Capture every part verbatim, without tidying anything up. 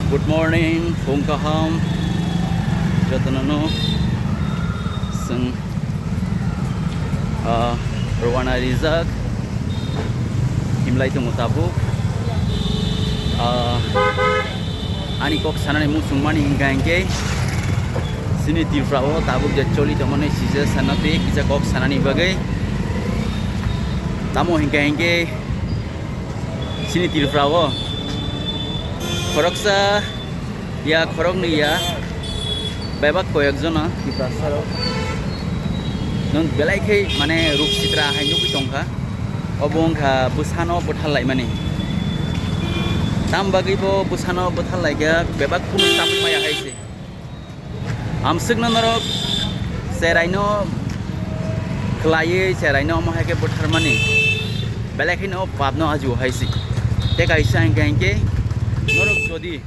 Good morning, phung kaham. Jotono no seng, ah, rwana rijak. Himlai tongo tabuk. Ah, ani kok sanani muchung mani hingka hingke sini Tripura o tabuk je choli tongmani sije sana twi kisa kok sanani bagwi. Tamo hingka hingke sini Tripura o khoroksa ya khoroknwi ya bebak koyek jona Tiprasa rok nwng belai khe mane ruk sitra hai nugwi tongkha. Obo wngkha bwsano bwthar laimani. Tam bagwi bo bwsano bwthar laikha bebak kunu chapmaya hai se. Amswkno norok cheraino khwlaiwi cheraino omo hai khe bwtharmani belai kheno papno ajiwo hai se. Tei kaisa hingkha hinkhe norok jodi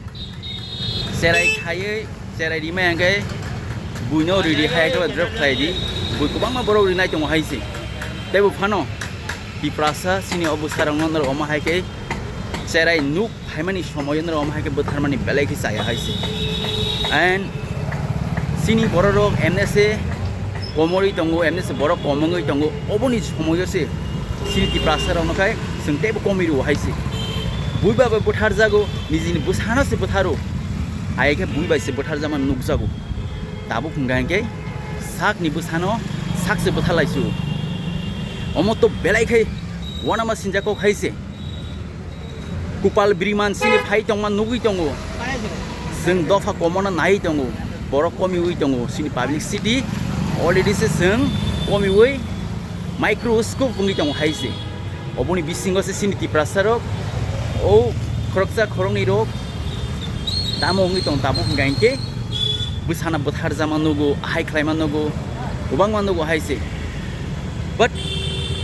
cherai khaiwi cherai rimai hinkhe buino riri hai khe drop khlai di. Bui kwbangma borok rinai tongo hai se. Tei bo phano Tiprasa chini o bwsarokno norok omo hai khe cherai nuk phaimani somoyo norok omo hai khe bwtharmani belai khe chaya hai se. And chini bororok M N S komorwi tongo, M N S borok kom wngwi tongo, oboni somoyo se chini Tiprasa rokno khai chwng teibo komwi rwo hai se. Bui bai bwtharjago, nijini bwsano se bwtharo. Hai khe bui bai se bwtharjakmani nukjago. Tabuk hwnkha hinkhe sakni bwsano sak se bwtharlai se o. Omo to belai khe uanama sinjak kok hai se. Kupal Biriman chini phai tongma nugwi tongo. Chwng dopha komono naiwi tongo. Borok komiwi tongo. Chini public city already se chwng komiwi microscope wngwi tongo hai se. Oboni bisingo se chini Tiprasa rok, o khoroksa khoroknwi rok tamo wngwi tong tabuk hwnkha hinkhe bwsana bwtharjama nugo, hai khlaima nugo, kwbangma nugo hai se. But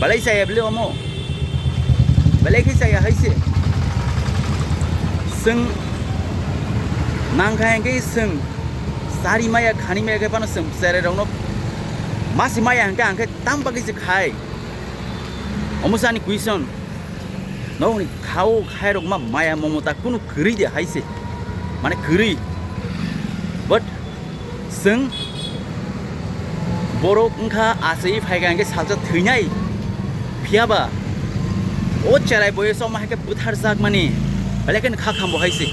belai chaya bele omo. Belai khe chaya hai se. Chwng nangkha hinkhe chwng chari maya, khani maya khe phano chwng cherai rokno masi maya hinkhe ang khe tam bagwi se khai. Omo se ani question. Nokni khao khairokma maya momota kunu kwrwi de hai se. Mane kwrwi. But chwng borok wngkha achai phaikha hinkhe salsa thwinai. Phiyaba o cherai boyoso omo hai khe bwtharjakmani belai kheno kha khambo hai se.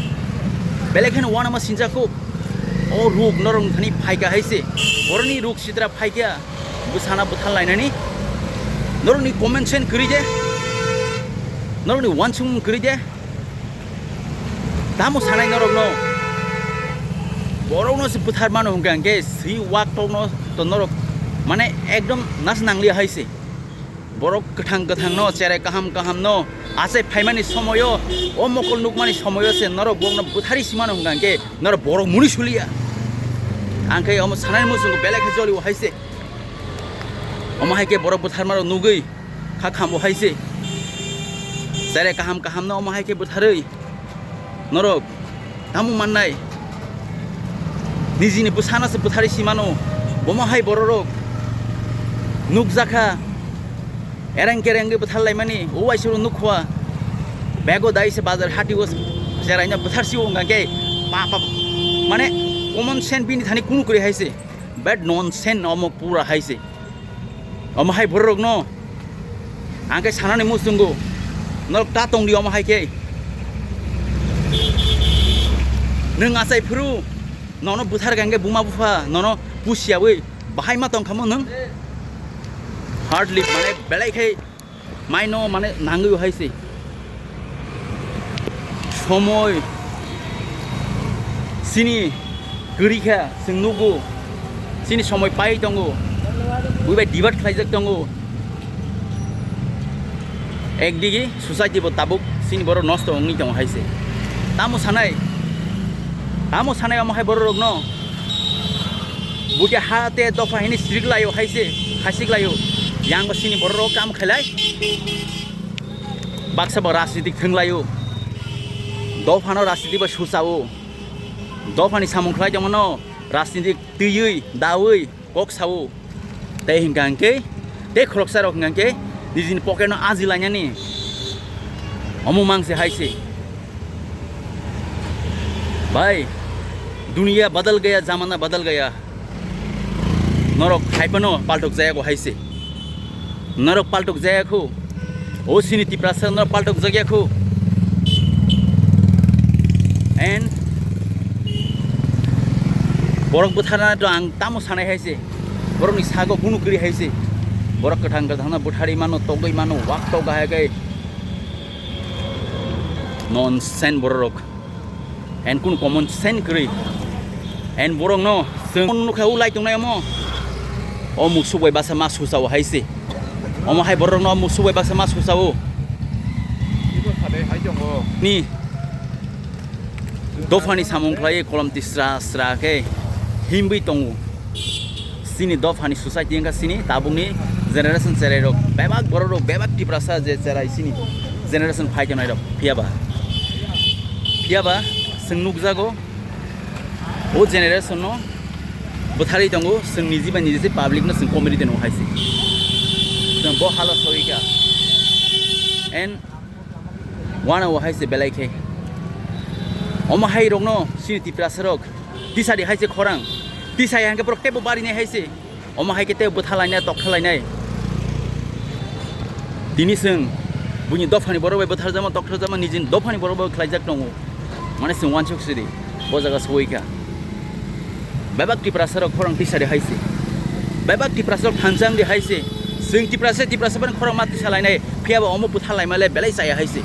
Belai kheno uanama sinjak kho. O ruk norok thani phaikha hai se. Boroni ruk sitra phaikha. Bwsana bwthar lainani norokni comment sen kwrwi de, norokni uansukmung kwrwi de. Tamo sanai norokno? Borokno se bwthar mano hwnkha hinkhe swi wak tokno to norok mane ekdom nas nangliya hai se. Borok kwthang kwthangno, cherai kaham kahamno achai phaimani somoyo, o mokol nukmani somoyo se norok bokno bwthari simano hwnkha hinkhe norok borok muni suliya. Ang khe omo sanai muchungo belai khe jolio hai se. Omo hai khe borok bwtharmarok nugwi kha khambo hai se. Cherai kaham kahamno omo hai khe bwtharwi norok tamo mannai? Nijini bwsano se bwtharwi simano. Bomo hai bororok nukjakha ereng kerengwi bwthar laimani, o waisoro nukhwa bego dai se bazar hatio cheraino bwtharsi wngkha khe pa pa mane common sense bini thani kunu kwrwi hai se. Bad nonsense omo pura hai se. Omo hai bororokno ang khe sanani muchungo, norok ta tongdi omo hai khe. Nwng achai phuru nono bwthar kha hinkhe buma bupha nono pusiyawi bahai ma tong khamo nwng? Hardly mane belai khai maino mane nangwi hai se. Somoi chini kwrwi kha, chwng nugo, chini somoi pai tongo, buibai debate khlaijak tongo. Ekdigi society bo tabuk chini borok nosto wngwi tongo hai se. Tamo sanai, tamo sanai omo hai borok rokno? Buke ha te dopha hini sirik laio hai se, khasik laio. Yang bo chini borok rok kam khailai. Baksa bo rajnitik thwnglaio. Dophano rajnitik bai suchao. Dophani samung khlai tongmano rajnitik twiwi, dawi, kok sao. Tei hingka hingke, tei khoroksa rok hingka hingke, nijini pocket no aji lainani. Omo mangse hai se. Bhai, duniya badal gaya, zamana badal gaya. Norok hai phano paltok jaya ko hai se. Norok paltok jaya kho. O sini Tiprasa norok paltok jaya kho. And borok bwtharna to ang tamo sanai hai se. Borok ni sago kunu kri hai se. Borok kwthang kwthang na bwthari mano, togwi mano, wak tok hai kai. Nonsense borok rok. And kunu common sense kwrwi. And borok no chwng nukha u lai tongnai omo. O musuk bai baksa ma susa o hai se. Omo hai borok no musuk bai baksa ma susa o. Ni dophani samung khlai kolom tisra sra khe himwi tongo. Sini dophani society wngkha sini tabukni generation cherai rok bebak borok rok bebak Tiprasa je cherai sini generation phai tongnai rok phiyaba phiyaba chwng nukjago o generation no bwtharwi tongo chwng niji bai niji se public no chwng comedy de nung hai se chwng bo hala sori kha and wana o hai se belai khe omo hai rok no sini Tiprasa rok tisa di hai se khorang tisa hai hwnkhe borok tebo bari nai hai se. Omo hai khe tei bwtha lainai, tokthar lainai. Tini chwng buini dophani borok bai bwtharjakma, tokthar jakma, nijini dophani borok bai khlaijak tongo. Mane chwng uansuk sidi, bo jaga soi kha. Bebak Tiprasa rok khorang tisa di hai se. Bebak Tiprasa rok thansa wng di hai se. Chwng Tiprasa, Tiprasa bani khorang ma tisa lainai. Phiya ba omo bwtha laima le belai chaya hai se.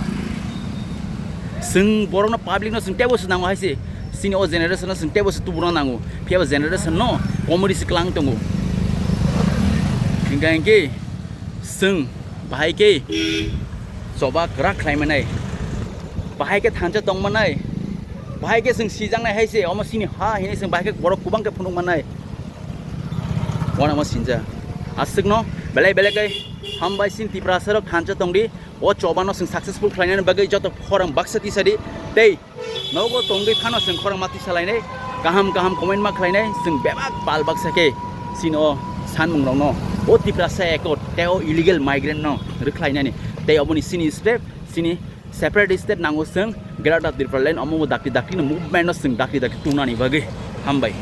Chwng borok no public no chwng tebo se nango hai se. Chini o generation no chwng tebo se tubuna nango. Phiya ba generation no comedy se klang tongo. Hingka hingke chwng bahai ke choba kwrak khlai manai. Bahai ke thansa tong manai. Bahai ke chwng sijak nai hai se. Omo chini ha hinui chwng bahai ke borok kubang ke phunuk manai. Wana ma sinja. Aswk no belai belai ke hambai sin Tiprasa rok thansa tong di. O choba no chwng successful khlai nani bagwi joto khorang baksa tisa di. Tei Nogo tongwi phano chwng khorang ma tisa lainai, kaham kaham comment ma khlainai, chwng bebak pal baksa khe chini o sanmung rokno, o Tiprasa Accord tei o illegal migrant no rwkhlainani tei oboni chini step, chini separate state nango chwng Greater Tipraland omo bo dakti dakti no movement no chwng dakti dakti tungnani bagwi. Hambai.